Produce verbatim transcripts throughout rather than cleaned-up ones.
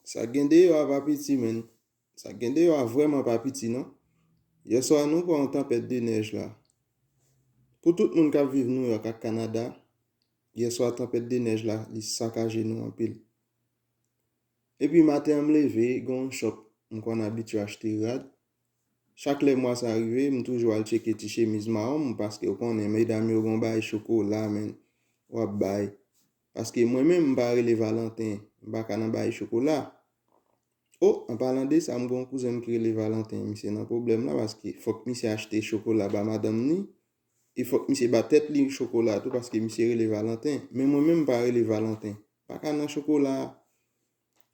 Sa k gen deyò a pa piti, menn. Sa k gen deyò a vrèman pa piti, non. Yèswa, nou pran yon tanpèt de nèj la. Pou tout moun k ap viv Nouyòk ak Kanada, yèswa, tanpèt de nèj la, li sakaje nou anpil. Epi maten an, m leve, gen yon shop, m konn abitye achte rad. Chak lè mwa sa rive, m toujou al tcheke ti chemiz mawon m, paske w konnen, medam yo gen yon bagay chokola, menn, w ap bay. Paske mwen menm, m pa rele Valentin, m pa ka nan bagay chokola. O, an palan de sa, m gen yon kouzen m ki rele Valentin. Misye nan pwoblèm la, paske fòk misye achte chokola ba madanm ni, e fòk misye ba tèt li chokola tou, paske misye rele Valentin. Men mwen menm, m pa rele Valentin. Pa ka nan chokola.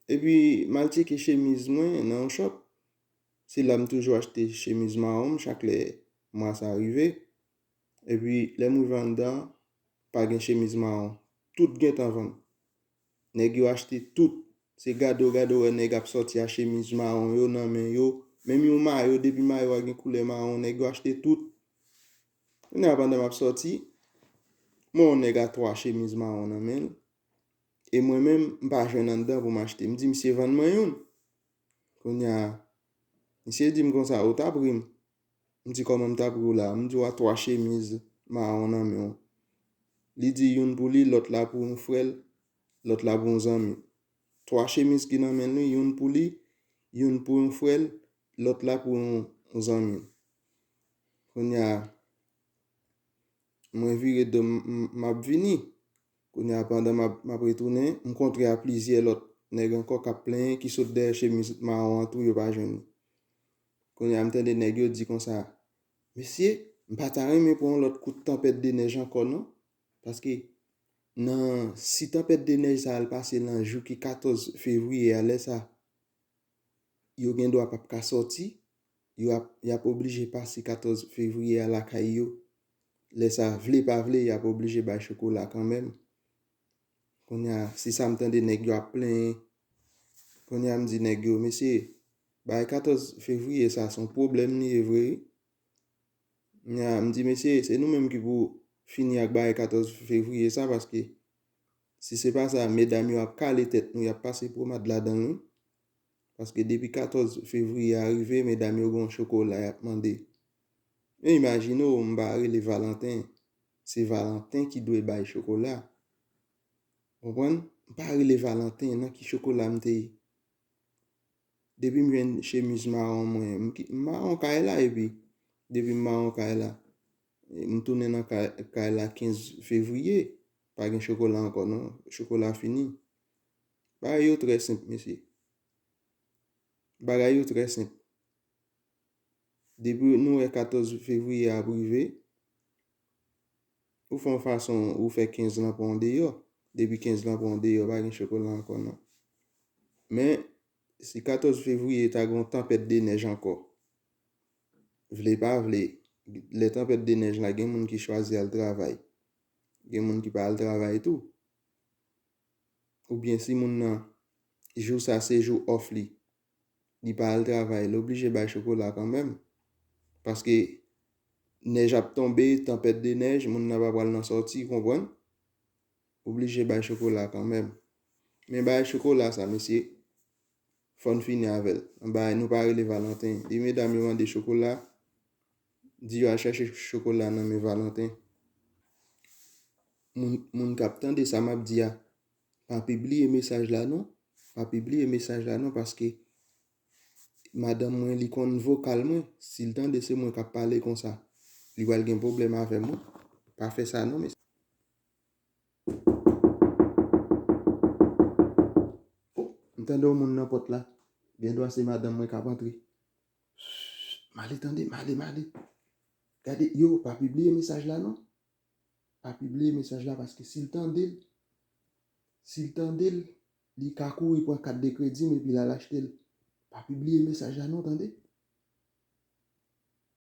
Epi, m al tcheke chemiz mwen nan yon shop. Se la m toujou achte chemiz mawon m chak lè mwa sa rive. Epi, lè m rive anndan, pa gen chemiz mawon. Tout gentan vann. Nèg yo achte tout. Se gade w gade w wè nèg ap sòti a chemiz mawon yo nan men yo. Menm yon mayo, depi mayo a gen koulè mawon, nèg yo achte tout. Kounye a, pandan m ap sòti, m wè yon nèg a twa chemiz mawon nan men l. E mwen menm, m pa jwenn anndan pou m achte. M di misye vann mwen youn. Kounye a, misye di m konsa, ou ta pri m. M di kòman m ta pri w la? M di w a twa chemiz mawon nan men w. Li di youn pou li, lòt la pou yon frè l, lòt la pou yon zanmi l. Twa chemiz ki nan men li, youn pou li, youn pou yon frè l, lòt la pou yon, yon zanmi l. Kounye a, mwen vire do m, m, m ap vini. Kounye a, pandan m ap, m ap retounen, m kontre a plizyè lòt nèg ankò k ap plenyen ki sot dèyè chemiz mawon an tou, yo pa jwenn li. Kounye a, m tande nèg yo di konsa, mesye, m pa ta renmen pran yon lòt kout tanpèt de nèj ankò non, paske nan, si tanpèt de nèj sa al pase nan jou ki katòz fevriye a, lè sa, yo gen dwa p ap ka sòti, yo ap, y ap oblije pase katòz fevriye a lakay yo. Lè sa, vle pa vle, y ap oblije bay chokola kanmenm. Kounye a, se sa m tande nèg yo ap plenyen. Kounye a, m di nèg yo, mesye, bay katòz fevriye sa, se yon pwoblèm li ye vre, wi. Nya, m di, mesye, se nou menm ki pou fini ak bagay katòz fevriye sa, paske si se pa sa, medam yo ap kale tèt nou, y ap pase pomad ladan l, wi. Paske depi katòz fevriye a rive, medam yo gen yon chokola y ap mande. Men imajine w, m pa rele Valentin. Se Valentin ki dwe bay chokola. Konprann? M pa rele Valentin, nan ki chokola m te ye? Depi m jwenn chemiz mawon mwen, m ki-, m mawon kay la, epi depi m mawon kay la, m tounen nan kay, kay la kenz fevriye, pa gen chokola ankò non, chokola fini. Bagay yo trè senp, mesye. Bagay yo trè senp. Depi nou wè katòz fevriye a ap rive, ou fè yon fason, ou fè kenz lan pran w deyò. Depi kenz lan pran w deyò, pa gen chokola ankò non. Men, si katòz fevriye ta gen yon tanpèt de nèj ankò, vle pa vle, lè tanpèt de nèj la, gen moun ki chwazi al travay. Gen moun ki pa al travay tou. Oubyen si moun nan, jou sa se jou off li, li pa al travay, li oblije bay chokola kanmenm. Paske nèj ap tonbe, tanpèt de nèj, moun nan pa pral nan sòti, konprann? Oblije bay chokola kanmenm. Men bay chokola sa, mesye, fò n fini avè l. Bagay nou pa rele Valentin. Li medam yo mande chokola, di yo al chache chokola nan men Valentin. Moun, moun k ap tande sa m ap di a, pa pibliye mesaj la non. Pa pibliye mesaj la non, paske madanm mwen, li konn vokal mwen. Si l tande se mwen k ap pale konsa, li pral gen pwoblèm avè m, wi. Pa fè sa non, mesye. O, m tande yon moun nan pòt la. Gen dwa se madanm mwen k ap antre. M ale tande, m ale, m ale. Gade, yo, pa pibliye mesaj la non. Pa pibliye mesaj la paske si l tande l, si l tande l, li ka kouri pran kat de kredi m epi l al achte l. Pa pibliye mesaj la non, tande.